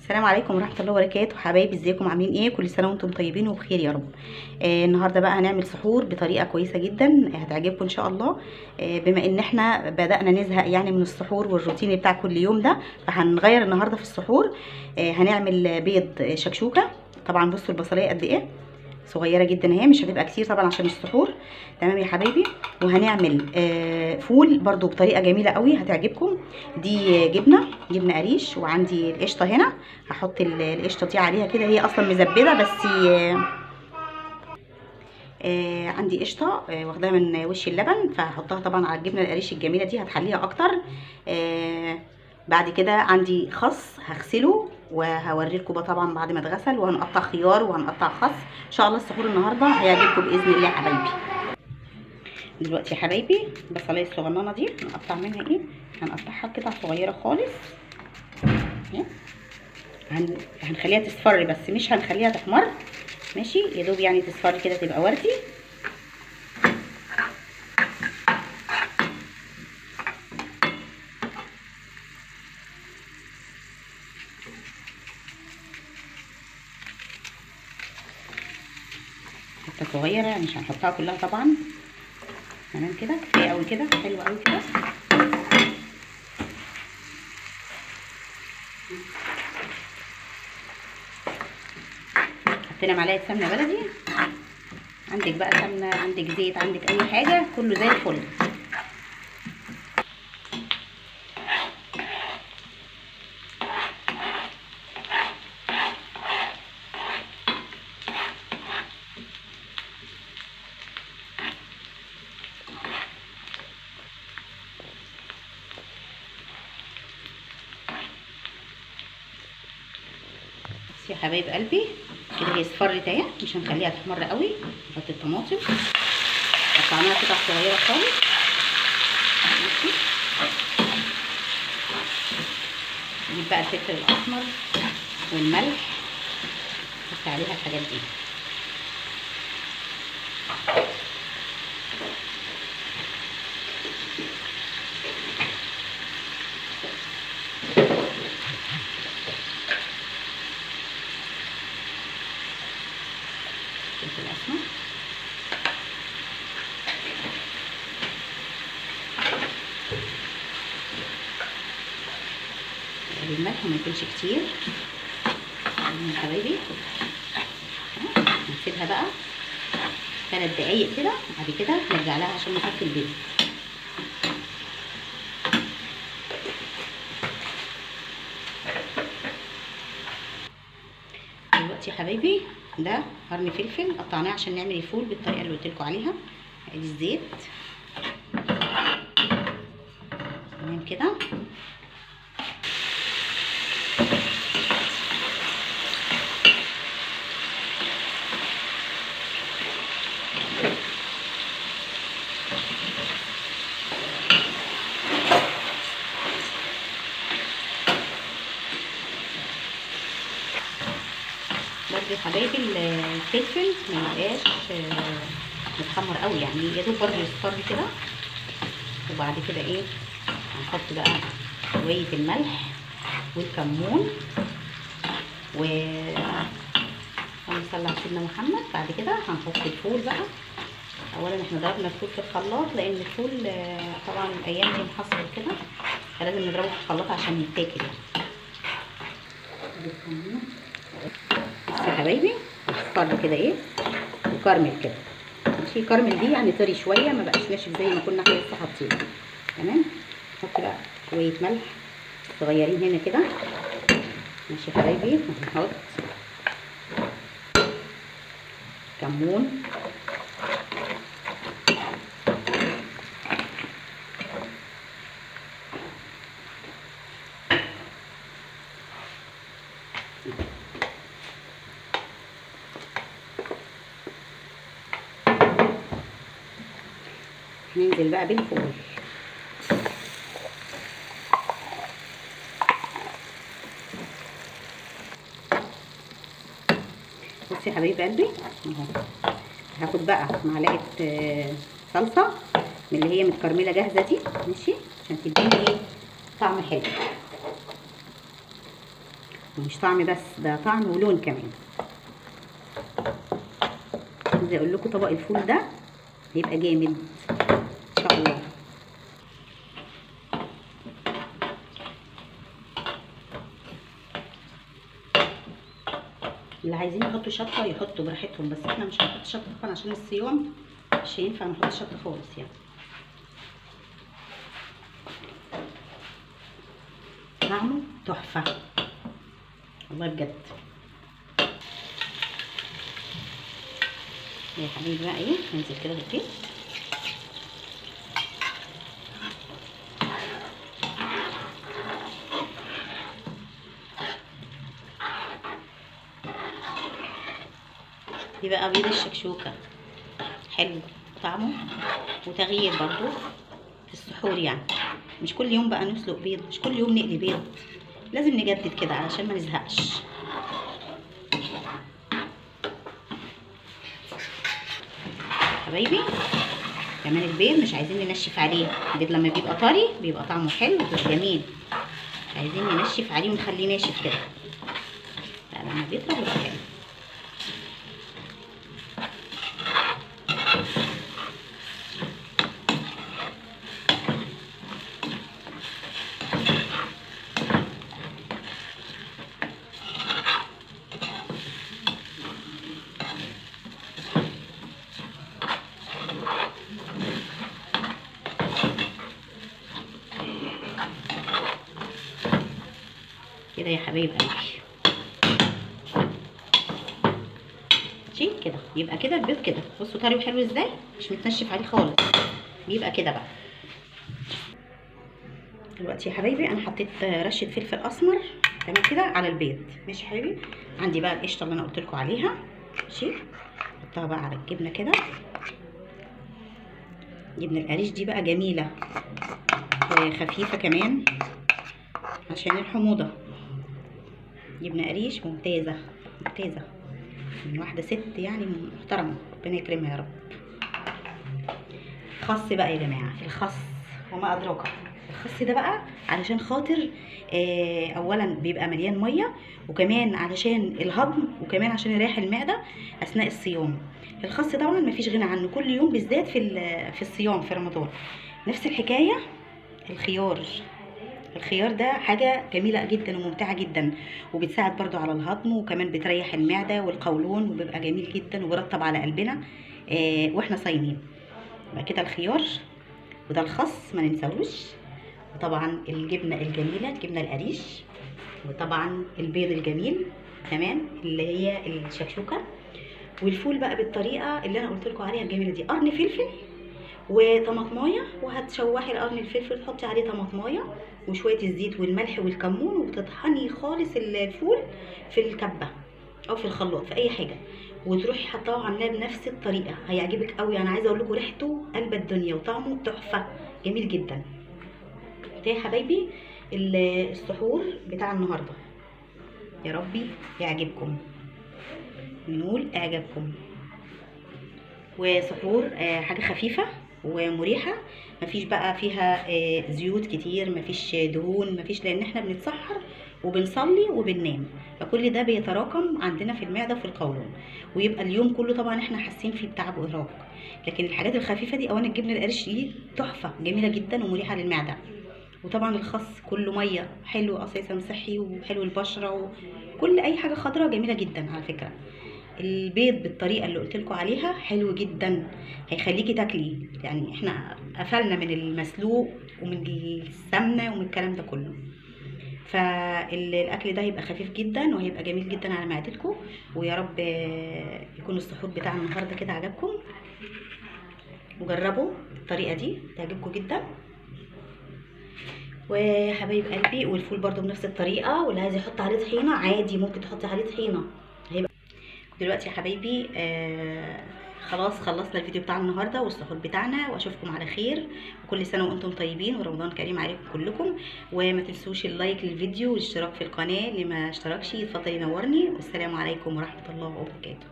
السلام عليكم ورحمة الله وبركاته. حبايبي ازيكم عاملين ايه؟ كل سنة وانتم طيبين وبخير يا رب. النهارده بقى هنعمل سحور بطريقة كويسة جدا هتعجبكم ان شاء الله. بما ان احنا بدأنا نزهق يعني من السحور والروتين بتاع كل يوم ده، فهنغير النهارده في السحور. هنعمل بيض شكشوكه. طبعا بصوا البصليه قد ايه صغيرة جدا اهي، مش هتبقى كتير طبعا عشان السحور. تمام يا حبايبي. وهنعمل فول برضو بطريقة جميلة قوي هتعجبكم. دي جبنه قريش، وعندي القشطه هنا، هحط القشطه دي عليها كده، هي اصلا مزبده بس. عندي قشطه واخداها من وش اللبن، فهحطها طبعا على الجبنة القريش الجميلة دي، هتحليها اكتر. بعد كده عندي خس هغسله وهوريلكم بقى طبعا بعد ما اتغسل، وهنقطع خيار وهنقطع خس. ان شاء الله السحور النهارده هيعجبكم باذن الله يا حبايبي. دلوقتي يا حبايبي البصلايه الصغننه دي هنقطع منها ايه؟ هنقطعها قطع صغيرة خالص. هنخليها تصفر بس، مش هنخليها تحمر، ماشي؟ يا دوب يعني تصفر كده تبقى وردي. حتة صغيرة مش هنحطها كلها طبعا. تمام كده، كفاية قوي كده، حلو قوي كده. حطينا معلقه سمنه بلدي، عندك بقى سمنه، عندك زيت، عندك اي حاجة، كله زي الفل. يا حبايب قلبي كده هي اصفرت اهي، مش هنخليها تحمر قوي. نحط الطماطم، قطعناها قطع صغيرة خالص، ماشي. نجيب بقى الفلفل الاسمر والملح، نحط عليها الحاجات دي. الفلفل الاسمر، الملح ما يكونش كتير يا حبايبي. نسيبها بقى 3 دقايق كده، بعد كده نرجع لها عشان نحط البيض. دلوقتي يا حبايبي ده قرن فلفل قطعناه عشان نعمل الفول بالطريقة اللي قلت لكم عليها. ادي الزيت، تمام كده. برضه يا حبايبي الفلفل ما يبقاش متحمر قوي، يعني يا دوب برضه يصفر كده. وبعد كده ايه، هنحط بقى شوية الملح والكمون و هنصلي على سيدنا محمد. بعد كده هنحط الفول بقى. اولا احنا ضربنا الفول في الخلاط، لان الفول طبعا الايام دي محصر كده، فلازم نضربه في الخلاط عشان يتاكل يعني. بس يا حبايبي اصفر كده ايه، وكرمل كده، ماشي. كرمل دي يعني طري شوية، ما بقاش ناشف زي ما كنا احنا لسه حاطينه. تمام. نحط بقى شوية ملح صغيرين هنا كده، ماشي يا حبايبي. هنحط كمون، ننزل بقى بالفول. بصي يا حبايب قلبي اهو، هاخد بقى معلقه صلصه من اللي هي متكرمله جاهزة دي، ماشي، عشان تديني ايه طعم حلو. ومش طعم بس، ده طعم ولون كمان. عايزه اقول لكم طبق الفول ده هيبقى جامد ان شاء الله. اللي عايزين يحطوا شطه يحطوا براحتهم، بس احنا مش هنحط شطه طبعا عشان الصيام، مش هينفع نحط شطه خالص يعني. طعمه تحفة والله بجد يا حبيبي. بقى ايه، ننزل كده بالبيض. دي بقى بيض الشكشوكه، حلو طعمه وتغيير برضو في السحور يعني. مش كل يوم بقى نسلق بيض، مش كل يوم نقلي بيض، لازم نجدد كده علشان ما نزهقش. حبايبي كمان البيض مش عايزين ننشف عليه، البيض لما بيبقى طري بيبقى طعمه حلو وبيبقى جميل، مش عايزين ننشف عليه ونخليه ناشف كده، لا لما بيطرى بيبقى حلو. كده يا حبايب قلبي، ماشي كده. يبقى كده البيض كده، بصوا طري وحلو ازاي، مش متنشف عليه خالص، بيبقى كده بقى. دلوقتي يا حبايبي انا حطيت رشه فلفل اسمر تمام كده على البيض، ماشي يا حبايبي. عندي بقى القشطه اللي انا قلت لكم عليها، ماشي، حطها بقى على الجبنة كده. جبنه القريش دي بقى جميلة وخفيفة كمان عشان الحموضة. جبنه قريش ممتازة ممتازة من واحدة ست يعني محترمه، ربنا يكرمها يا رب. خس بقى يا جماعة، الخس وما ادراك. الخس ده بقى علشان خاطر اولا بيبقى مليان مية، وكمان علشان الهضم، وكمان عشان يريح المعدة اثناء الصيام. الخس طبعا مفيش غنى عنه كل يوم، بالذات في الصيام في رمضان. نفس الحكاية الخيار. الخيار ده حاجة جميلة جدا وممتعة جدا، وبتساعد برضو على الهضم، وكمان بتريح المعدة والقولون، وبيبقى جميل جدا وبيرطب على قلبنا واحنا صايمين. يبقى كده الخيار، وده الخس ما ننساهوش، وطبعا الجبنة الجميلة الجبنة القريش، وطبعا البيض الجميل تمام اللي هي الشكشوكة، والفول بقى بالطريقة اللي انا قلت لكم عليها الجميلة دي. قرن فلفل وطماطمايه، وهتشوحي القرن الفلفل تحطي عليه طماطمايه وشوية الزيت والملح والكمون، وتطحني خالص الفول في الكبه او في الخلاط في اي حاجة، وتروحي حطاه وعاملاه بنفس الطريقة. هيعجبك قوي، انا عايزه اقول لكم ريحته قلب الدنيا وطعمه تحفة جميل جدا. ده يا حبايبي السحور بتاع النهارده، يا ربي يعجبكم، نقول اعجابكم. وسحور حاجة خفيفة ومريحه، مفيش بقى فيها زيوت كتير، مفيش دهون، مفيش، لان احنا بنتسحر وبنصلي وبننام، فكل ده بيتراكم عندنا في المعدة وفي القولون، ويبقى اليوم كله طبعا احنا حاسين فيه بتعب وارهاق. لكن الحاجات الخفيفة دي، اولا الجبنة القريش دي تحفة جميلة جدا ومريحه للمعدة، وطبعا الخس كله مية، حلو اساسا صحي وحلو البشرة، وكل اي حاجة خضراء جميلة جدا على فكرة. البيض بالطريقة اللي قلت لكم عليها حلو جدا، هيخليكي تاكلي، يعني احنا قفلنا من المسلوق ومن السمنة ومن الكلام ده كله، فالاكل ده هيبقى خفيف جدا وهيبقى جميل جدا على معدتكم. ويا رب يكون السحور بتاع النهارده كده عجبكم، وجربوا الطريقة دي تعجبكم جدا. وحبايب قلبي، والفول برده بنفس الطريقة، واللي عايز يحط عليه طحينه عادي ممكن تحطي عليه طحينه. هيبقى دلوقتي يا حبايبي خلاص خلصنا الفيديو بتاع النهارده والسحور بتاعنا، واشوفكم على خير، وكل سنة وانتم طيبين، ورمضان كريم عليكم كلكم. وما تنسوش ال like للفيديو والاشتراك في القناة، اللي ما اشتركش يتفضل ينورني. والسلام عليكم ورحمة الله وبركاته.